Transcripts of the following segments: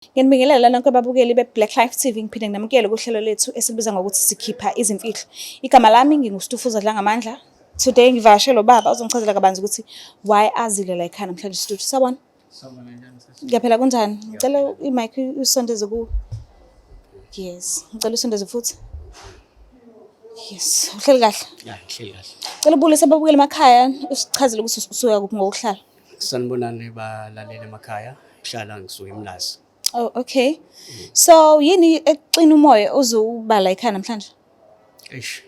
Ngiyanibingelela nonke ababukeli be-Black Life TV, ngiphinde nginamukele kuhlelo lethu esilubiza ngokuthi sikhipha izimfihlo. Igama lami nginguStufuza Dlangamandla. Today ngivakashele ubaba ozongichazela kabanzi ukuthi why azile la ekhaya namhlanje studio. Sawubona. Sawubona njani sisi? Ngiyaphila kunjani? Ngicela i-mic usondeze ku. Yes, ngicela usondeze futhi. Yes, uhleli kahle. Ya, ngihleli kahle. Cela ubulise ababukeli emakhaya usichazele ukuthi usuka kuphi ngokuhlala. Sanibonani balaleli emakhaya. Ngihlala ngisuka eMlazi. Oh, okay. So yini ekuxina umoya uzuba la ekhaya namhlanje? Eish.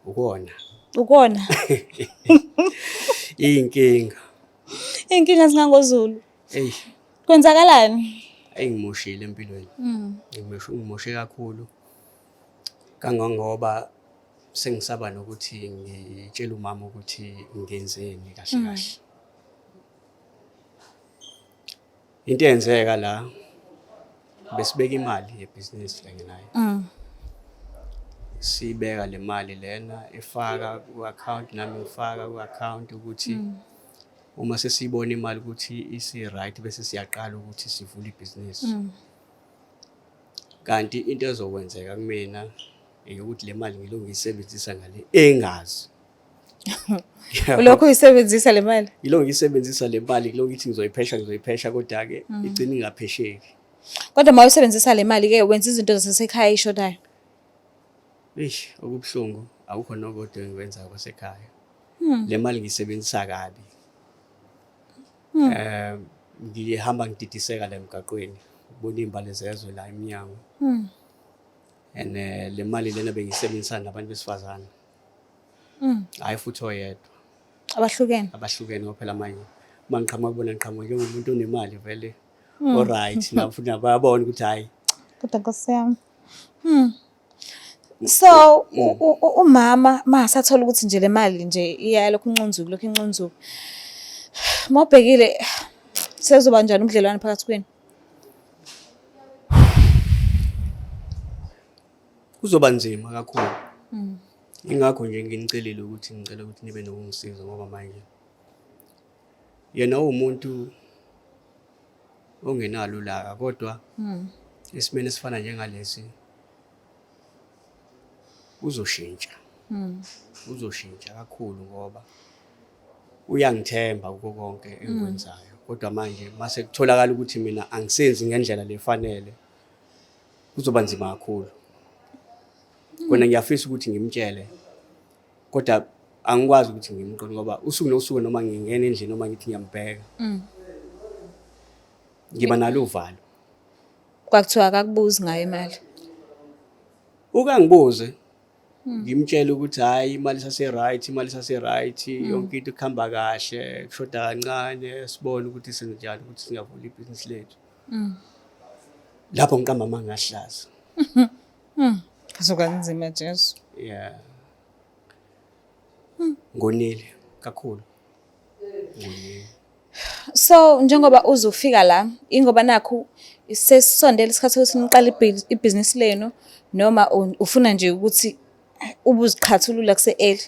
Ukona. Ukona. Iyinkinga. Inkinga zingangozulu. Eish, Kwenzakalani? engimoshile empilweni. Ngimoshe ngimoshe kakhulu. Kangangoba sengisaba nokuthi ngitshele umama ukuthi ngenzeni kahle kahle. Into eyenzeka la besibeka imali yebhizinisi kanye naye. Sibeka le mali lena efaka ku-account nami ngifaka ku-account ukuthi uma sesiyibona imali ukuthi isi-right bese siyaqala ukuthi sivule ibhizinisi. Kanti into ezokwenzeka kumina eyokuthi le mali ngilokhu ngiyisebenzisa ngale engazi. Ulokhu uyisebenzisa le mali? Ngilokhu ngiyisebenzisa le mali ngilokhu ngithi ngizoyiphesha ngizoyiphesha kodwa-ke igcine ingaphesheki. Kodwa uma uyisebenzisa le mali ke wenza izinto zasekhaya ey'shodayo. Eish, okubuhlungu akukho nokodwa engikwenzayo kwasekhaya. Le mali ngiyisebenzisa kabi. Eh ngihamba ngididiseka la emgaqweni, ngibona iy'mbali zezwe la emnyango. And le mali lena bengiyisebenzisa nabantu besifazane. Hhayi futhi oyedwa. Abahlukene. Abahlukene ngoba phela manje uma ngiqhamuka kubona ngiqhamuka njengomuntu onemali vele o-right nabo futhi nabo bayabona ukuthi hhayi. Kodwa Nkosi yami. So umama masathola ukuthi nje le mali nje iyalokhu inconzuka lokhu inconzuka. Mawubhekile sezoba njani ubudlelwane phakathi kwenu? Kuzoba nzima kakhulu. Ingakho nje nginicelile ukuthi ngicela ukuthi nibe nokungisiza ngoba manje yena uwumuntu ongenalo ulaka kodwa esimeni esifana njengalesi uzoshintsha. Uzoshintsha kakhulu ngoba uyangithemba kuko konke engikwenzayo kodwa manje mase kutholakala ukuthi mina angisenzi ngendlela lefanele kuzoba nzima kakhulu. Kona ngiyafisa ukuthi ngimtshele kodwa angikwazi ukuthi ngimqonde ngoba usuku nosuku noma ngingena endlini noma ngithi ngiyambheka ngiba nalo uvalo. Kwakuthiwa akakubuzi ngayo imali. Ukangibuze ngimtshele ukuthi hhayi imali isase-right, imali isase-right, yonke into kuhamba kahle, kushoda kancane, sibone ukuthi senzenjani ukuthi singavula ibhizinisi lethu. Lapho ngiqamba amanga ahlaza. Kuzoba nzima Jesu. Yeah. Ngonile kakhulu. Ngonile. So njengoba uzofika la ingoba nakhu sesisondele isikhathi sokuthi niqale ibhizinisi lenu noma ufuna nje ukuthi ubuziqhathulula kuse-early?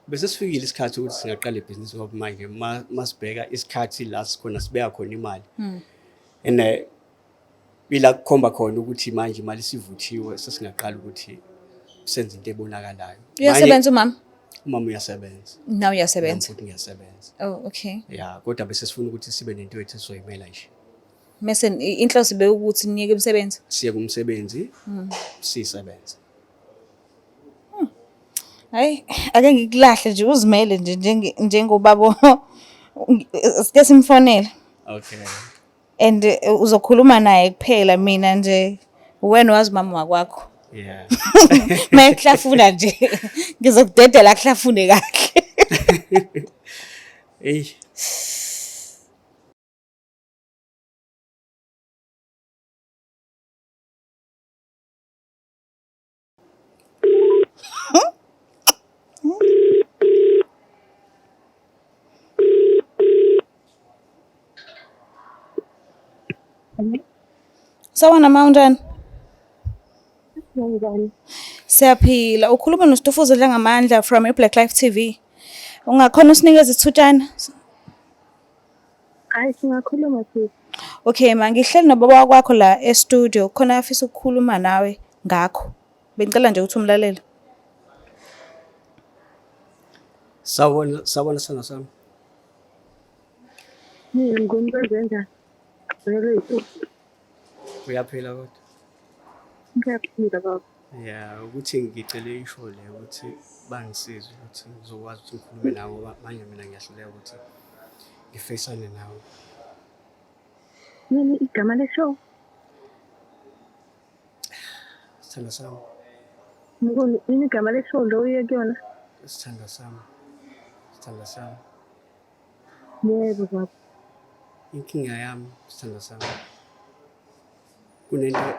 Bese sifikile isikhathi ukuthi singaqala ibhizinisi ngoba manje masibheka isikhathi la sikhona sibeka khona imali. And ila kukhomba khona ukuthi manje imali isivuthiwe sesingaqala ukuthi senze into ebonakalayo. Uyasebenza umama? Umama uyasebenza. Nawe uyasebenza? Futhi ngiyasebenza. Oh, okay. Ya, kodwa bese sifuna ukuthi sibe nento yethu esizoyimela nje. Mese inhloso bewukuthi niyeke umsebenzi? Siye kumsebenzi, sisebenze. Hayi, ake ngikulahle nje uzimele nje njengobaba sike simfonele. Okay. And uzokhuluma naye kuphela mina nje uwena wazi umama wakwakho. Yeah. Mayehlafuna nje ngizokudedela akuhlafune kahle. Ey. Sawubona ma unjani? Njani? Siyaphila. Ukhuluma noStufuza Dlangamandla from iBlack Life TV. Ungakhona usinikeza isithutshana? Hayi, singakhuluma sisi. Okay ma, ngihleli nobaba wakho la e-studio, khona afisa ukukhuluma nawe ngakho. Bengicela nje ukuthi umlalele. Sawubona, sawubona sithando sami. Mnguni kwenzenjani? Vele Uyaphila kodwa? Ngiyaphila baba. Ya, ukuthi ngicele isho le ukuthi bangisize ukuthi ngizokwazi ukuthi ngikhulume nawe ngoba manje mina ngiyahluleka ukuthi ngifeyisane nawe. Yini igama le-show? Sithandwa sami. Mnguni, yini igama le-show lo uye kuyona? Sithandwa sami. Sithandwa sami. Yebo baba. Inkinga yami sithandwa sami. Kunento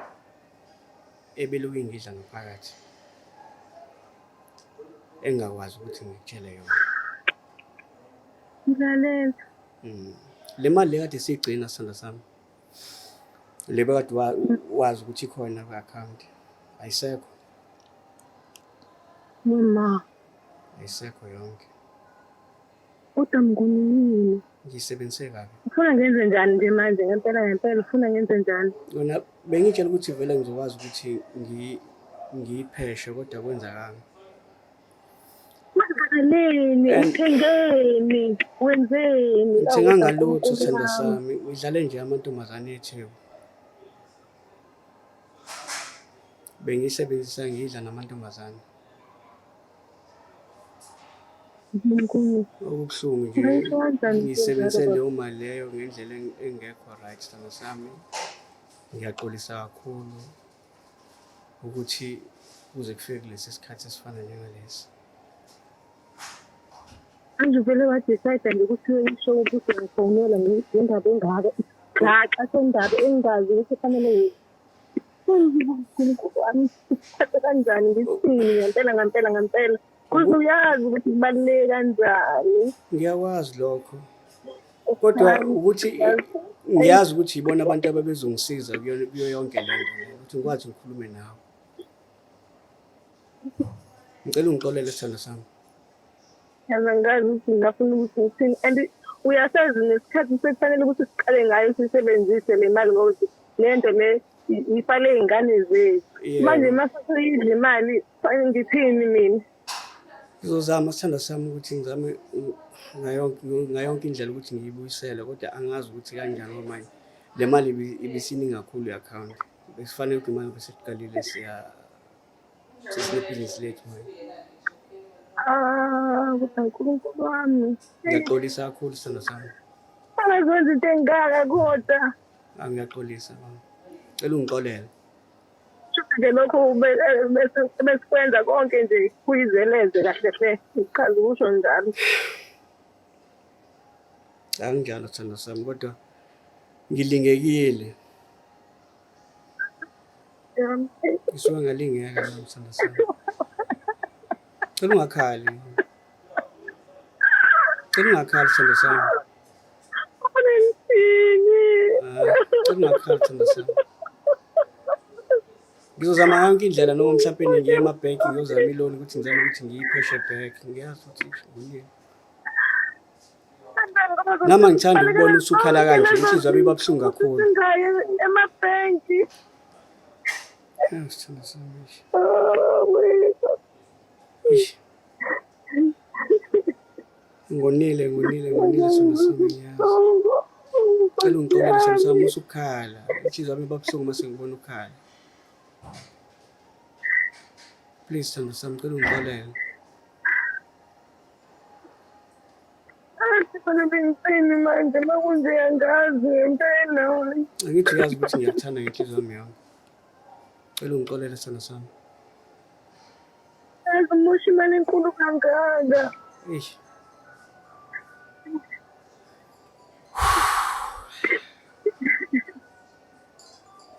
ebeloku ingidla ngaphakathi engingakwazi ukuthi ngikutshele yona. Ngilalela. Le mali le kade siyigcina sithandwa sami. Le bekade wazi ukuthi ikhona kwi-akhawunti ayisekho. Mama. Ayisekho yonke. Kodwa Mnguni yini? Ngiyisebenzise kabi. Ufuna ngenze njani nje manje ngempela ngempela ufuna ngenze njani? Yona bengitshela ukuthi vele ngizokwazi ukuthi ngiyipheshe kodwa kwenzakanga. Kwenzakaleni? Uthengeni? Wenzeni? Ngithenganga lutho sithandwa sami. Ngidlale nje amantombazane eTheku. Bengiyisebenzisa ngidla namantombazane. Okubuhlungu nje ngiyisebenzise leyo mali leyo ngendlela engekho right sithandwa sami. Ngiyaxolisa kakhulu ukuthi kuze kufike kulesi sikhathi esifana njengalesi. Manje uvele wa-decide nje ukuthi usho ukuthi ngifonela ngendaba engaka isigaxa sendaba engingazi ukuthi kufanele uNkulunkulu wami sithathe kanjani ngithini ngempela ngempela ngempela kuze uyazi ukuthi kubaluleke kanjani. Ngiyakwazi lokho kodwa ukuthi ngiyazi ukuthi yibona abantu ababezongisiza kuyo yonke le nto le ukuthi ngikwazi ngikhulume nawe. Ngicela ungixolele sithando sami. Yazi angazi ukuthi ngingafuna ukuthi ngithini and uyasazi nesikhathi sekufanele ukuthi siqale ngayo sisebenzise le mali ngoba le nto le ifale iy'ngane zethu. Manje uma sesiyidla imali fanele ngithini mina? Ngizozama sithandwa sami ukuthi ngizame ngayonke indlela ukuthi ngiyibuyisele kodwa angazi ukuthi kanjani ngoba manje le mali ibisiningi kakhulu i-akhawunti. Bekufanele ukuthi manje bese siqalile siya sesinebhizinisi lethu manje. Ah, kodwa Nkulunkulu wami. Ngiyaxolisa kakhulu sithandwa sami. Angazenza into engaka kodwa. Ngiyaxolisa mama. Cela ungixolele. Shuthi nje lokhu besikwenza konke nje kuyizeleze kahle hle. Ngichaza ukusho njalo. Anginjalo sithandwa sami kodwa ngilingekile. Ngisuke ngalingeka nami sithandwa sami. Cela ungakhali. Cela ungakhali sithandwa sami. Cela ungakhali sithandwa sami. Ngizozama yonke indlela noma mhlawumpe ngiye emabhenki ngiyozama iloni ukuthi ngizame ukuthi ngiyipheshe back. Ngiyazi ukuthi ngonile. Nami angithandi ukubona usukhala kanje, inhliziyo yami iba buhlungu kakhulu. Ngaye emabhenki. Sithandwa sami. Eish. Oh, Eish. Ngonile, ngonile, ngonile sithandwa sami ngiyazi. Cela ungixolele sithandwa sami usukhala. Inhliziyo yami iba buhlungu uma sengibona ukhala. Please sithandwa sami, cela ungixolele. Kufanele ngithini manje makunje angazi ngempela. Angithi uyazi ukuthi ngiyakuthanda ngenhliziyo yami yonke. Cela ungixolele sithandwa sami. Yazi umosha imali enkulu kangaka. Eish.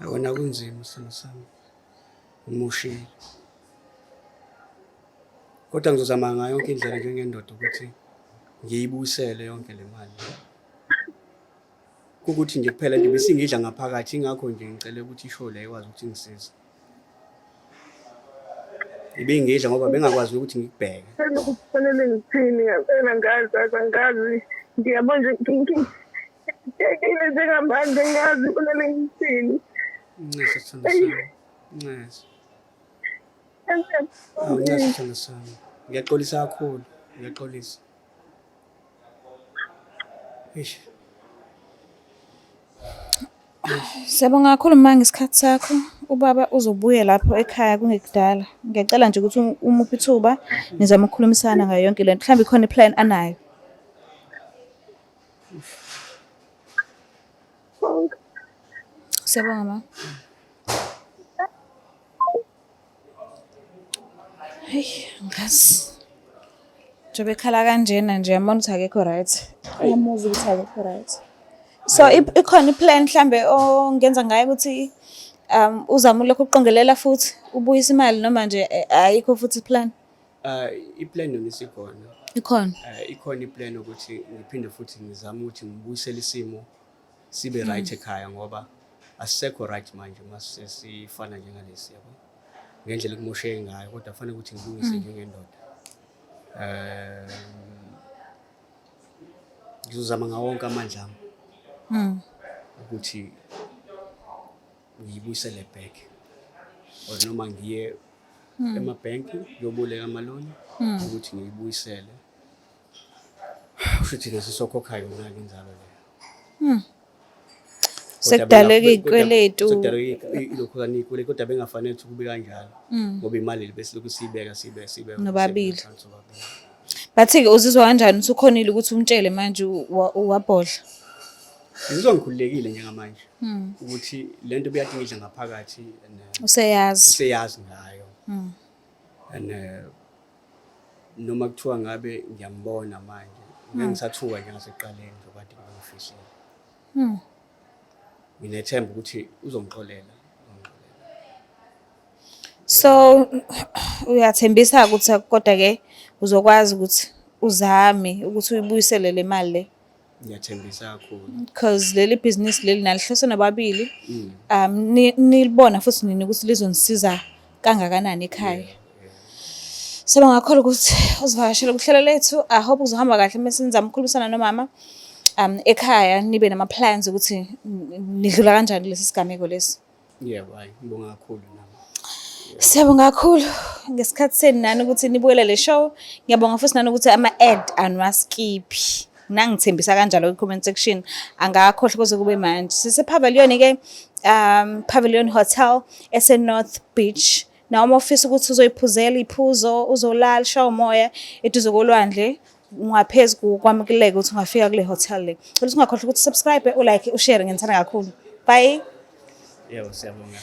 Yabona kunzima sithandwa sami. Ngimoshile. Kodwa ngizozama ngayo yonke indlela njengendoda ukuthi ngiyibuyisele yonke le mali. Kukuthi nje kuphela nje besingidla ngaphakathi ingakho nje ngicele ukuthi ishow le ikwazi ukuthi ingisize. Ibingidla ngoba bengakwazi ukuthi ngikubheke. Kufanele ngithini ngempela ngazi angazi. Ngiyabona nje Ngididekile njengamanje ngazi kufanele ngithini. Ncese sithando sami. Ncese. Awu ncese sithando sami. Ngiyaxolisa kakhulu. Ngiyaxolisa. Eish. Siyabonga kakhulu ma ngesikhathi sakho. Ubaba uzobuya lapho ekhaya kungekudala. Ngiyacela nje ukuthi umuphe ithuba nizame ukukhulumisana ngayo yonke lento. Mhlawumbe ikhona i-plan anayo. Siyabonga ma. Heyi, angazi. Njengoba ekhala kanjena nje yambona ukuthi akekho right. Uyamuzwa ukuthi akekho right. So ikhona i-plan mhlambe ongenza ngayo ukuthi uzame ulokhu uqongelela futhi ubuyise imali noma nje ayikho futhi i-plan? I-plan yona isikhona. Ikhona. Ikhona i-plan ukuthi ngiphinde futhi ngizame ukuthi ngibuyisele isimo sibe right ekhaya ngoba asisekho right manje mase sifana njengalesi yabo. Ngendlela ekumosheke ngayo kodwa kufanele ukuthi ngilungise njengendoda. Ngizozama ngawo wonke amandla ami ukuthi ngiyibuyisele back or noma ngiye emabhenki ngiyoboleka amaloni ukuthi ngiyibuyisele. Kusho thina sisokhokha yona-ke inzalo leyo. Sekudaleka iy'kweletu. Sekudaleka ilokhuzana iy'kweletu kodwa bengafanele ukuthi kube kanjalo ngoba imali le besilokhu siyibeka siyibeka siyibeka. Nobabili. But-ke uzizwa kanjani usukhonile ukuthi umtshele manje wabhodla? Ngizizwa ngikhululekile njengamanje ukuthi le nto beyade ngidla ngaphakathi and Useyazi. useyazi ngayo. And noma kuthiwa ngabe ngiyambona manje ngeke ngisathuka njengasekuqaleni njengoba kade ngifihlile. Nginethemba ukuthi uzongixolela. So uyathembisa ukuthi kodwa-ke uzokwazi ukuthi uzame ukuthi uyibuyisele le mali le. Ngiyathembisa kakhulu. Because leli bhizinisi leli nalihlose nobabili nilibona futhi nini ukuthi lizonisiza kangakanani ekhaya. Siyabonga kakhulu ukuthi uzivakashele kuhlelo lethu. I hope kuzohamba kahle mase nizama ukukhulumisana nomama ekhaya nibe nama-plans ukuthi nidlula kanjani kulesi sigameko lesi. Yebo, hayi ngibonga kakhulu nami. Siyabonga kakhulu ngesikhathi senu nani ukuthi nibukele le show. Ngiyabonga futhi nani ukuthi ama-ad aniwaskiphi. Nangithembisa kanjalo kwi-comment section. Angakhohlwa kuze kube manje. Sise-Pavilion ke, Pavilion Hotel ese-North Beach. Nawe uma ufisa ukuthi uzoyiphuzela iphuzo, uzolala, ushaye umoya eduze kolwandle, ungaphezu kwamukeleka ukuthi ungafika kule hotel le. Cela ungakhohlwa ukuthi subscribe, u-like, u-share, nginithanda kakhulu. Bye. Yebo, siyabonga.